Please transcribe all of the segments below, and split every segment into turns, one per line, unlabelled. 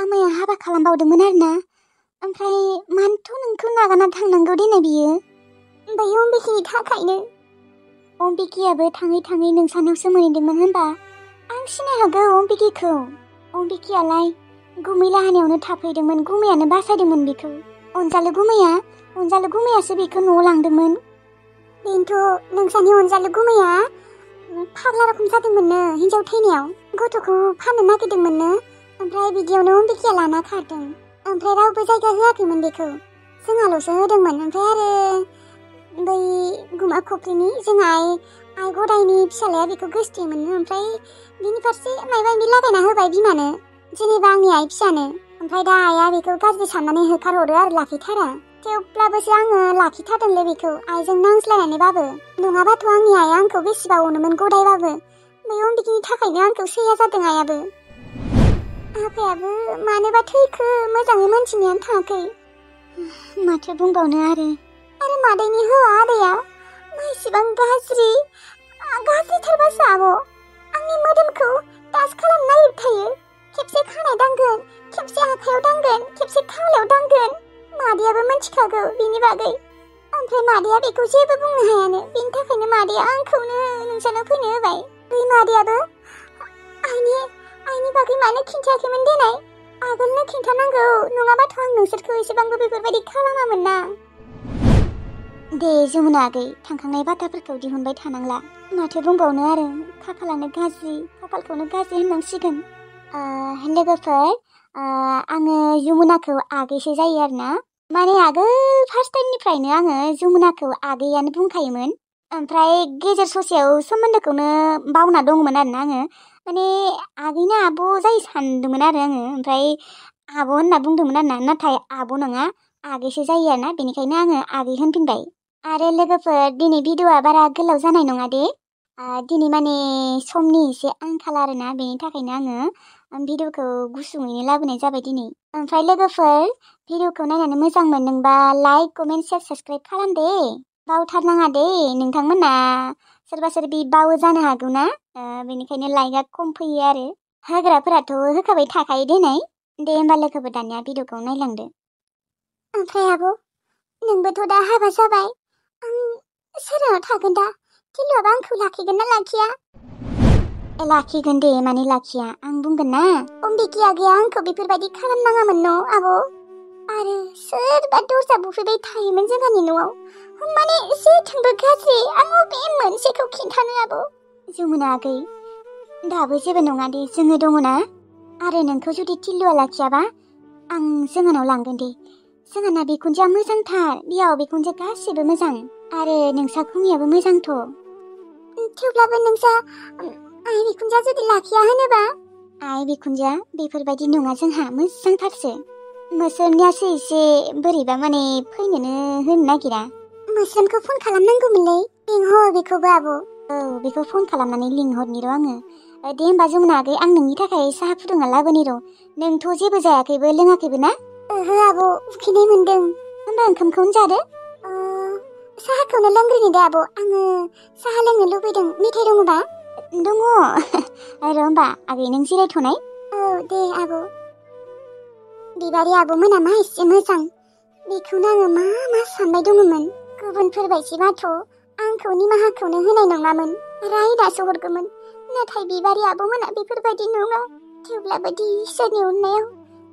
आमाया हाबा खालामबावदोंमोन आरोना। ओमफ्राय मानोथ' नोंखौ नागारना थांनांगौ देनाय बियो? बै अम्बिकिनि थाखायनो। अम्बिकियाबो थाङै थाङै नोंसानावसो मोनहैदोंमोन होनबा? आं सिनाय हागौ अम्बिकिखौ। अम्बिकियालाय गुमै लाहानियावनो थाफैदोंमोन, गुमैयानो बासायदोंमन बिखौ। अनजालु गुमैयासो बिखौ न'आव लांदोंमोन। बेनोथ' नोंसानि अनजालु गुमैया फाग्ला रखम जादोंमोननो हिन्जाव थैनायाव, गथ'खौ फाननो नागिरदोंमोननो। ओमफ्राय बिदियावनो अम्बिकिया लाना खारदों। ओमफ्राय रावबो जायगा होआखैमोन बेखौ, जोंहाल'सो होदोंमोन। ओमफ्राय आरो बै गुमा खफ्रिनि जोंहा आइ गदायनि फिसालाया बेखौ गोसथोयोमोन। ओमफ्राय बिनि फारसे माबा माबि लागायना होबाय बिमानो, जेनेबा आंनि आइ फिसानो। ओमफ्राय दा आइया बेखौ गाज्रि साननानै होखारहरो आरो लाखिथारा। थेवब्लाबोसो आङो लाखिथारदोंलै बेखौ, आइजों नांज्लायनानैबाबो। नङाबाथ' आंनि आइया आंखौ बेसेबा अनोमोन गदायबाबो। बै अम्बिकिनि थाखायनो आंखौ सैया जादों आइयाबो। आफायाबो मानोबा थैखो मोजाङै मोनथिनायानो थाङाखै। माथो बुंबावनो आरो मादैनि हौवा आदैया मा इसेबां गाज्रिथारबासो आब'। आंनि मोदोमखौ टाच खालामनो नागिरखायो। खेबसे खानाय दांगोन, खेबसे आखायाव दांगोन, खेबसे खावलायाव दांगोन। मादैयाबो मिथिखागौ बिनि बागै। ओमफ्राय मादैया बेखौ जेबो बुंनो हायानो। बेनि थाखायनो मादैया आंखौनो नोंसानाव फैनो होबाय। बै मादैयाबो आइनि बागै मानो खिन्थायाखैमोन देनाय? आगोलनो खिन्थानांगौ, नङाबाथ' आं नोंसोरखौ एसेबांबो बेफोरबायदि खालामामोन ना। दे जमुना आगै, थांखांनाय बाथ्राफोरखौ दिहुनबाय थानांला। माथो बुंबावनो आरो, खाफालखौनो गाज्रि होननांसिगोन। लोगोफोर, आङो जमुनाखौ आगैसो जायो आरोना। माने आगोल फार्स्ट टाइमनिफ्रायनो आङो जमुनाखौ आगैयानो बुंखायोमोन। ओमफ्राय गेजेर ससेयाव सोमोन्दोखौनो बावना दङमोन आरोना आङो। माने आगैना आब' जायो सानदोंमोन आरो आङो। ओमफ्राय आब' होनना बुंदोंमोन आरोना, नाथाय आब' नङा आगैसो जायो आरोना। बेनिखायनो आङो आगै होनफिनबाय। आरो लोगोफोर, दिनै भिडिअ'आ बारा गोलाव जानाय नङा दे। दिनै माने समनि एसे आंखाल आरोना, बेनि थाखायनो आङो भिडिअ'खौ गुसुङैनो लाबोनाय जाबाय दिनै। ओमफ्राय लोगोफोर, भिडिअ'खौ नायनानै मोजां मोनदोंबा लाइक, कमेन्ट, शेयार, साबस्क्राइब खालाम दे। बावथारनाङा दे। नोंथांमोना सोरबा सोरबि बावो जानो हागौ ना, बेनिखायनो लाइकआ खम फैयो आरो। होग्राफोराथ' होखाबाय थाखायो देनाय। दे होमबा लोगोफोर, दानिया भिडिअ'खौ नायलांदो। ओमफ्राय आब', नोंबोथ' दा हाबा जाबाय। आं सोरनाव थागोन दा? टिलुआबो आंखौ लाखिगोन ना लाखिया? लाखिगोन दे, माने लाखिया, आं बुंगोन ना। अम्बिकी आगैया आंखौ बेफोरबायदि खालामनाङामोन न' आब'। आरो सोरबा दरजा बुफैबाय थायोमोन जोंहानि न'आव। माने जेथिंबो गाज्रि। आं बबे मोनसेखौ खिन्थानो आब'? जमुना आगै, दाबो जेबो नङा दे, जोङो दङ ना। आरो नोंखौ जुदि टिलुआ लाखियाबा आं जोंहानाव लांगोन दे। जोंहाना बिखुनजोआ मोजांथार, बिहाव बिखुनजो गासिबो मोजां। आरो नोंसा खुमियाबो मोजांथ'। थेवब्लाबो नोंसा आइ बिखुनजोआ जुदि लाखिया होनोबा? आइ बिखुनजोआ बेफोरबायदि नङा, जोंहा मोजांथारसो। मोस्रोमनियासो एसे बोरैबा, माने फैनोनो होनो नागिरा। मोस्रोमखौ फन खालामनांगौमोनलै, लिंहर बेखौबो आब'। औ, बेखौ फन खालामनानै लिंहरनि र' आङो। दे होमबा जमुना आगै, आं नोंनि थाखाय साहा फुदुंना लाबोनि र'। नोंथ' जेबो जायाखैबो लोङाखैबो ना? ओहो आब', उखैनाय मोनदों। होमबा ओंखामखौनो जादो। साहाखौनो लोंग्रोनि दे आब', आङो साहा लोंनो लुबैदों। मेथाइ दङबा? दङ। र' होमबा आगै, नों जिरायथ'नाय। औ दे आब'। बिबारि आब' मोना मा एसे मोजां। बेखौनो आङो मा सानबाय दङमोन। गुबुनफोरबायदिबाथ' आंखौ निमाहाखौनो होनाय नङामोन, रायदासो हरगौमोन। नाथाय बिबारि आब' मोना बेफोरबायदि नङा। थेवब्लाबो इसोरनि अननायाव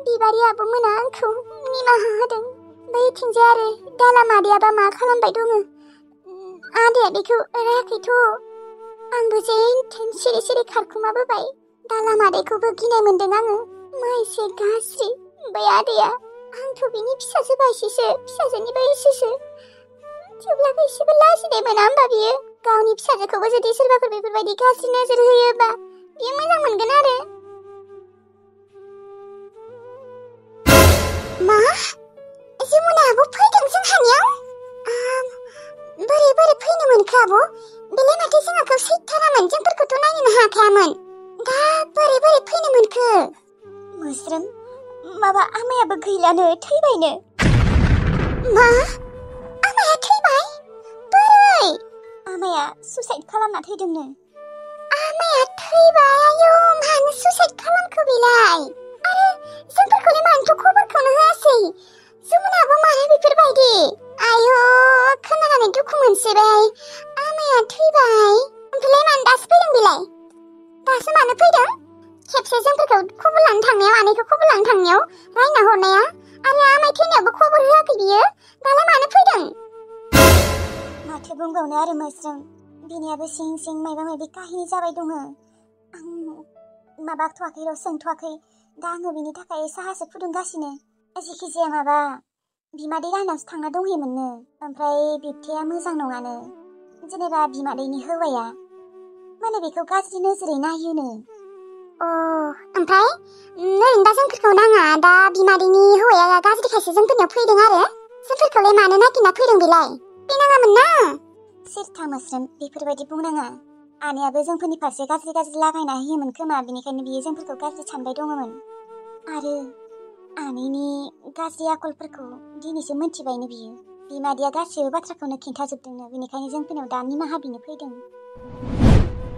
बिबारि आब' मोना आंखौ निमाहा होदों। बैथिंजाय आरो दाला मादैयाबा मा खालामबाय दङ? आदैया बेखौ रायाखैथ'। आंबो जेन सिरि सिरि खारखुमाबोबाय। दाला मादैखौबो गिनाय मोनदों आङो। मा एसे गाज्रि बै आदैया। आंथ' बिनि फिसाजो बायदिसो, फिसाजोनि बैसोसो। थेवब्लाबो एसेबो लाजिनाय मोना होमबा बियो? गावनि फिसाजोखौबो जुदि सोरबाफोर बेफोरबायदि गाज्रि नोजोर होयोबा बियो मोजां मोनगोन आरो। मा? जमुना आब' फैदों जोंहानियाव? बोरै फैनो मोनखो आब'? बेलाय माथो जोंहाखौ सैथारामोन, जोंफोरखौथ' नायनो हाखायामोन। दा बोरै फैनो मोनखो? मोस्रोम, माबा आमायाबो गैलानो, थैबायनो। मा? आमाया थैबाय? बोरै? आमाया सुसाइड खालामना थैदोंनो। आमाया थैबाय? आयौ, मानो सुसाइड खालामखो बेलाय? आरो जोंफोरखौ आंथ' खबरखौनो होआसै। जमुनाबो मानो बेफोरबायदि? आयु खोनानानै दुखु मोनसैबाय। आमाया थैबाय। ओमफ्राय मानो दासो फैदों बेलाय? दासो मानो फैदों? खेबसे जोंफोरखौ खबर लानो थांनायाव, आनैखौ खबर लानो थांनायाव रायना हरनाया आरो आमाय थैनायावबो खबर होआखै बियो। दालाय मानो फैदों? माथो बुंबावनो आरो मोस्रोम, बिनियाबो सिं सिं माबा माबि काहिनि जाबाय दङ। आं माबाथ'वाखै र' सोंथ'वाखै। दा आङो बिनि थाखाय साहासो फुदुंगासिनो। जेखिजाया माबा बिमादै रानावसो थांना दंहैयोमोननो। ओमफ्राय बिबथैया मोजां नङानो। जेनेबा बिमादैनि हौवाया माने बेखौ गाज्रि नोजोरै नायोनो। ओमफ्राय ओरैनो दा जोंफोरखौ नाङा। दा बिमादैनि हौवाया गाज्रिखायसो जोंफोरनियाव फैदों आरो। जोंफोरखौलाय मानो नागिरना फैदों बेलाय? फैनाङामोन ना। सिरथा मोस्रोम, बेफोरबायदि बुंनाङा। आनैयाबो जोंफोरनि फारसे गाज्रि गाज्रि लागायना होयोमोन खोमा, बेनिखायनो बियो जोंफोरखौ गाज्रि सानबाय दङमोन। आरो आनैनि गाज्रि आखलफोरखौ दिनैसो मोनथिबायनो बियो। बिमादैया गासैबो बाथ्राखौनो खिन्थाजोबदोंनो, बेनिखायनो जोंफोरनाव दा निमाहा बिनो फैदों।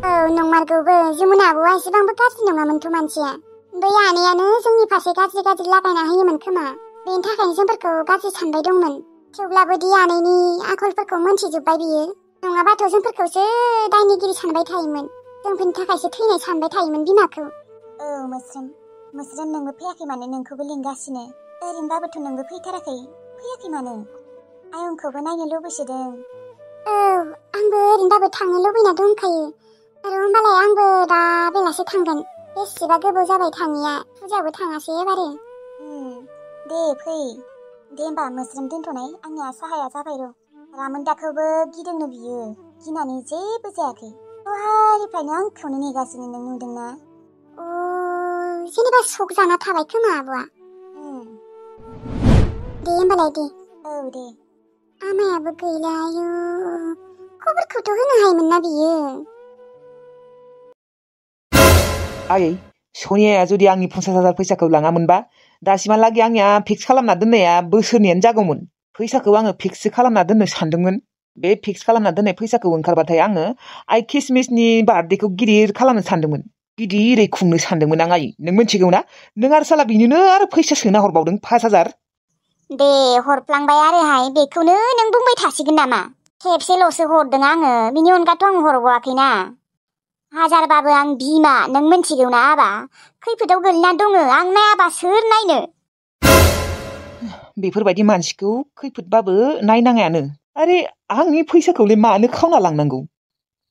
औ नंमारगौबो, जमुना आब'आ एसेबांबो गाज्रि नङामोनथ' मानसिया। बै आनैयानो जोंनि फारसे गाज्रि गाज्रि लागायना होयोमोन खोमा, बेनि थाखायनो जोंफोरखौ गाज्रि सानबाय दंमोन। थेवब्लाबो दि आनैनि आखलफोरखौ मोनथिजोब्बाय बियो। नङाबाथ' जोंफोरखौसो दायनिगिरि सानबाय थायोमोन। जोंफोरनि थाखायसो थैनाय सानबाय थायोमोन बिमाखौ। औ मोस्रोम नोंबो फैयाखै माने? नोंखौबो लिंगासिनो। ओरैनोबाबोथ' नोंबो फैथाराखै। फैयाखै मानो? आयंखौबो नायनो लुबैसोदों। औ आंबो ओरैनोबाबो थांनो लुबैना दंखायो। आरो होमबालाय आंबो दा बेलासि थांगोन। बेसेबा गोबाव जाबाय थाङिया, फुजायावबो थाङासै एबारो। दे फै। दे होमबा मोस्रोम दोनथ'नाय, आंनिया साहाया जाबाय र'। रामोनदाखौबो गिदोंनो बियो, गिनानै जेबो जायाखै। दहायनिफ्रायनो आंखौनो नेगासिनो, नों नुदोंना? जेनेबा सक जाना थाबाय खोमा आब'आ। दे होमबालाय दे। औ दे। आमायाबो गैला, आयु खबरखौथ' होनो हायोमोन ना बियो।
आयै, सनियाया जुदि आंनि 50,000 फैसाखौ लाङामोनबा दासिमहालागै आंनिया फिक्स खालामना दोननाया बोसोरनैयानो जागौमोन। फैसाखौ आङो फिक्स खालामना दोननो सानदोंमोन। बे फिक्स खालामना दोननाय फैसाखौ ओंखारबाथाय आङो आइ किसमिसनि बार्थडेखौ गिदिर खालामनो सानदोंमोन। गिदिरै खुंनो सानदोंमोन आं आयै, नों मिथिगौ ना? नों आरो साला बिनोनो आरो फैसा सोना हरबावदों 5,000।
दे हरफ्लांबाय आरोहाय, बेखौनो नों बुंबाय थासिगोन नामा? खेबसेल'सो हरदों आङो, बिनि अनगाथ' आं हरबावाखैना। हाजारबाबो आं बिमा, नों मिथिगौ ना आबा? खैफोदाव गोलैना दङ, आं नायाबा सोर नायनो?
बेफोरबायदि मानसिखौ खैफोदबाबो नायनाङायानो। आरे आंनि फैसाखौलाय मानो खावना लांनांगौ?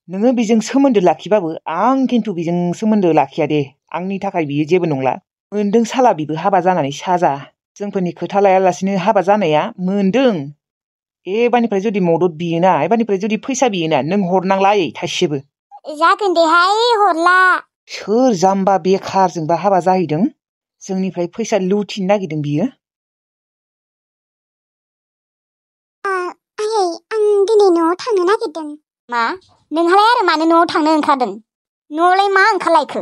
नोङो बेजों सोमोन्दो लाखिबाबो आं खिन्थु बेजों सोमोन्दो लाखिया दे। आंनि थाखाय बियो जेबो नंला। मोनदों साला बिबो हाबा जानानै साजा। जोंफोरनि खोथा लायालासिनो हाबा जानाया मोनदों। एबारनिफ्राय जुदि मदद बियोना, एबारनिफ्राय जुदि फैसा बियोना, नों हरनांला आयै थाइसेबो।
जागोन देहाय, हरला।
सोर जाम्बा बेखारजोंबा हाबा जाहैदों? जोंनिफ्राय फैसा लुथिनो नागिरदों बियो।
आयै, आं दिनै न'आव थांनो नागिरदों। मा? नोंहालाय आरो मानो न'आव थांनो ओंखारदों? न'आवलाय मा ओंखारलायखो?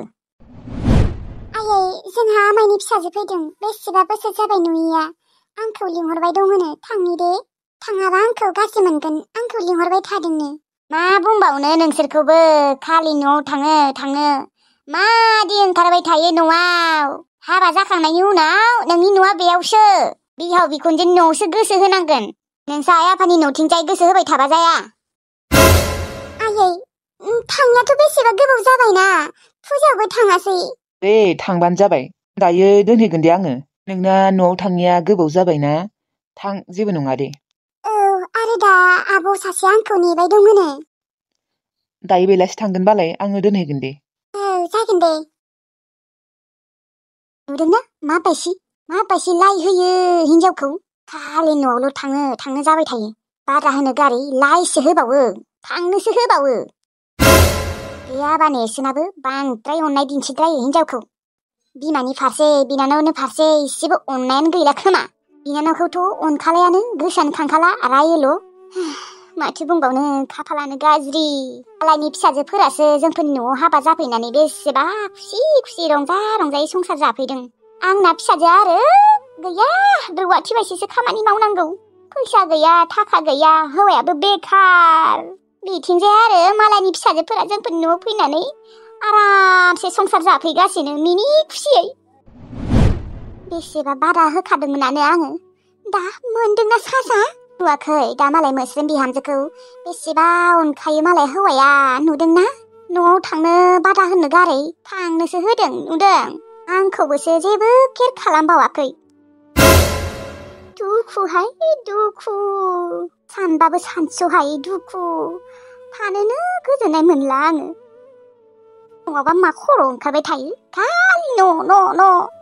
आयै, जोंहा आमायनि फिसाजो फैदों। बेसेबा बोसोर जाबाय नुयिया। आंखौ लिंहरबाय दंनो, थांनि दे। थाङाबा आंखौ गाज्रि मोनगोन, आंखौ लिंहरबाय थादोंनो। मा बुंबावनो नोंसोरखौबो, खालि न'आव थाङो। मादि ओंखारबाय थायो न'आव? हाबा जाखांनायनि उनाव नोंनि न'आ बेयावसो। बिहाव बिखुनजोनि न'आवसो गोसो होनांगोन। नोंसा आइ आफानि न'थिंजाय गोसो होबाय थाबा जाया। आयै, थांनायाथ' बेसेबा गोबाव जाबायना, फुजायावबो थाङासै।
दे थांबानो जाबाय। दायो दोनहैगोन दे आङो। नोंना न'आव थांनाया गोबाव जाबायना, थां, जेबो नङा दे।
औ, आरो दा आब' सासे आंखौ नेबाय दंनो।
दायो बेलासि थांगोनबालाय आङो दोनहैगोन दे।
औ, जागोन दे। नुदोंना माबायसि लाइ होयो हिनजावखौ? खालि न'आवल' थांनो जाबाय थायो। बादा होनो गारै लाइसो होबावो, थांनोसो होबावो। गैयाबा नेर्सोनाबो बांद्राय अननाय दिन्थिद्रायो हिनजावखौ। बिमानि फारसे, बिनानावनि फारसे इसेबो अननायानो गैला खोमा। बिनानावखौथ' अनखालायानो, गोसोआनो खांखाला, रायोल'। माथो बुंबावनो, खाफालानो गाज्रि। मालायनि फिसाजोफोरासो जोंफोरनि न'आव हाबा जाफैनानै बेसेबा खुसि रंजायै संसार जाफैदों। आंना फिसाजोआ आरो गैया, रुवाथि बायदिसो खामानि मावनांगौ। फैसा गैया, थाखा गैया, हौवायाबो बेखार। बिथिंजाय आरो मालायनि फिसाजोफोरा जोंफोरनि न'आव फैनानै आरामसे संसार जाफैगासिनो मिनि खुसियै। बेसेबा बादा होखादोंमोनानो आङो। दा मोनदोंना साजा? नुवाखै दा मालाय मोस्रोम बिहामजोखौ बेसेबा अनखायो मालाय हौवाया, नुदोंना? न'आव थांनो बादा होनो गारै थांनोसो होदों, नुदों? आंखौबोसो जेबो केर खालामबावाखै। दुखुहाय दुखु, सानबाबो सानस'हायै दुखु, थानोनो गोजोननाय मोनला आङो। नङाबा मा खर' ओंखारबाय थायो, खालि न' न' न'।